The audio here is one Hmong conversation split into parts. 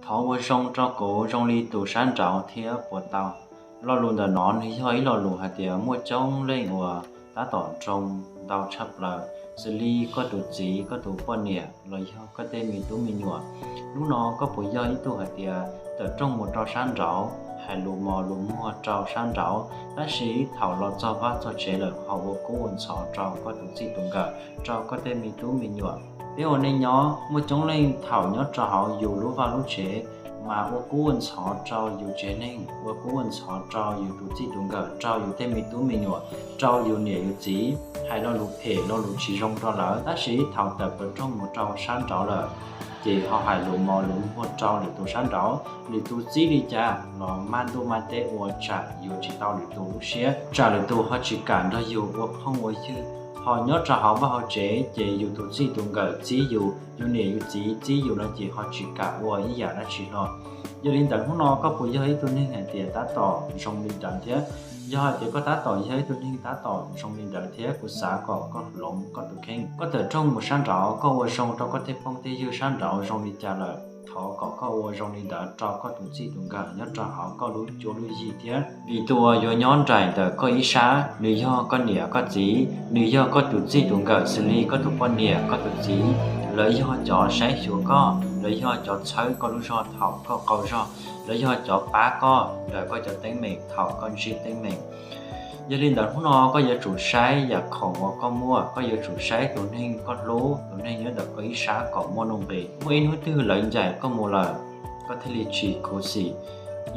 Thov ua zoo rau kuv zoo li tus sab nraud thiab puas tau? Lo lus ntawm no nws yog ib lo lus hais tias muaj coob leej uas tab tom nroo ntau tshaj plaws, xws li koj tus txiv, koj tus poj niam los yog koj tej me tub me nyuam. Hnub no koj puas yog ib tug hais tias tawm rooj mus rau sab nraud, hais lus mos lus muag rau sab nraud, tab sis thaum los txog vaj txog tsev lawm ho ua kub ua ntxhov rau koj tus txij tus nkawm, rau koj tej me tub me nyuam? Peb ua neej nyob muaj coob leej thaum nyob rau hauv yus lub vaj lub tsev mas ua kub ua ntxhov rau yus tsev neeg, ua kub ua ntxhov rau yus tus txij tus nkawm, rau yus tej me tub me nyuam, rau yus niam yus txiv, hais lo lus phem lo lus tsis zoo rau lawv, tab sis thaum tawm plaws rooj mus rau sab nraud lawm ces ho hais lus mos lus muag rau lwm tus sab nraud. Lwm tus txib li cas los maj ntuj maj teb ua tsam yuav tsis tau lwm tus lub siab, tsam lwm tus ho tsis kam nrog yus ua phooj ua ywg. Ho nyob rau hauv vaj hauv tsev ces yus tus txij tus nkawm txib yus, yus niam yus txiv txib yus no ces ho tsis kam ua ib yam dab tsi hlo. Yog li ntawd hnub no koj puas yog ib tug neeg hais tias tab tom zoo li ntawd thiab? Yog hais tias koj tab tom yog ib tug neeg tab tom zoo li ntawd thiab, kuv xav kom koj hloov koj tus kheej, koj tawm rooj mus sab nraud, koj ua zoo rau koj tej phooj tej ywg sab nraud zoo li cas lawm, thov kom koj ua zoo li ntawd rau koj tus txij tus nkawm nyob rau hauv koj lub cuab lub yig thiab. Vim tus uas yuav nyob nraim ntawm koj ib sab, nws yog koj niam koj txiv, nws yog koj tus txij tus nkawm xws li koj tus poj niam koj tus txiv. Lawv yog cov saib xyuas koj, lawv yog cov txhawb koj lub zog thaum koj qaug zog, lawv yog cov pab koj ntawm koj cov teeb meem thaum koj ntsib teeb meem. Yog li ntawd hnub no koj yuav tsum saib yam khoom uas koj muaj, koj yuav tsum saib tus neeg koj hlub, tus neeg nyob ntawm koj ib sab kom muaj nuj nqis. Muaj ib hnub twg lawv ncaim koj mus lawm, koj thiaj li tsis khuv xim.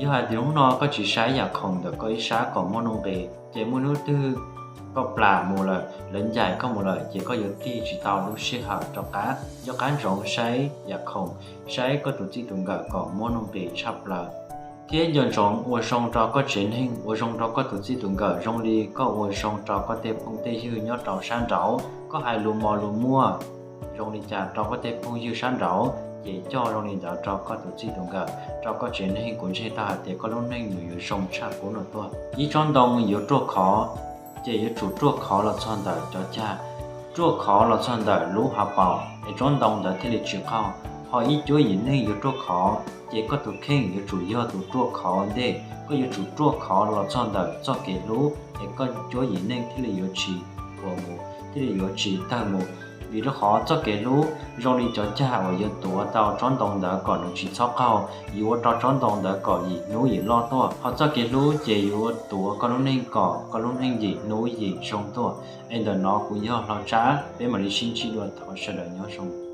Yog hais tias hnub no koj tsis saib yam khoom ntawm koj ib sab kom muaj nuj nqis, ces muaj hnub twg koj plam mus lawm, lawv ncaim koj mus lawm, ces koj yuav tig tsis tau lub sij hawm rov qab. Nco qab ntsoov saib yam khoom, saib koj tus txij tus nkawm kom muaj nuj nqis tshaj plaws. Thiab nco ntsoov ua zoo rau koj tsev neeg, ua zoo rau koj tus txij tus nkawm zoo li koj ua zoo rau koj tej phooj tej ywg nyob rau sab nraud. Koj hais lus mos lus muag zoo li cas rau koj tej phooj ywg sab nraud, ces coj zoo li ntawd rau koj tus txij tus nkawm, rau koj tsev neeg. Kuv ntseeg tau hais tias koj lub neej nws yuav zoo tshaj qub no tuaj. Ib tsob ntoo yuav ruaj khov, ces yuav tsum ruaj khov los txog ntawm cov cag, ruaj khov los txog ntawm lub hauv paus es tsob ntoo ntawd thiaj li tsis qaug. Ho ib cuab yim neeg yuav ruaj khov, ces koj tus kheej yuav tsum yog tus ruaj khov ua ntej. Koj yuav tsum ruaj khov los txog ntawm txoj kev hlub es koj cuab yim neeg thiaj li yuav tsis puas mus, thiaj li yuav tsis tawg mus. Vim rau qhov txoj kev hlub zoo li cov cag uas yuav tuav tau tsob ntoo ntawd kom nws tsis txhob qaug, yuav ua rau tsob ntoo ntawd kom yim hnub yim loj tuaj. Ho txoj kev hlub ces yuav tuav koj lub neej kom koj lub neej yim hnub yim zoo tuaj. Es ntawm no kuv yog Hlau Tsab, peb mam li sib ntsib dua, thov sawv daws nyob zoo.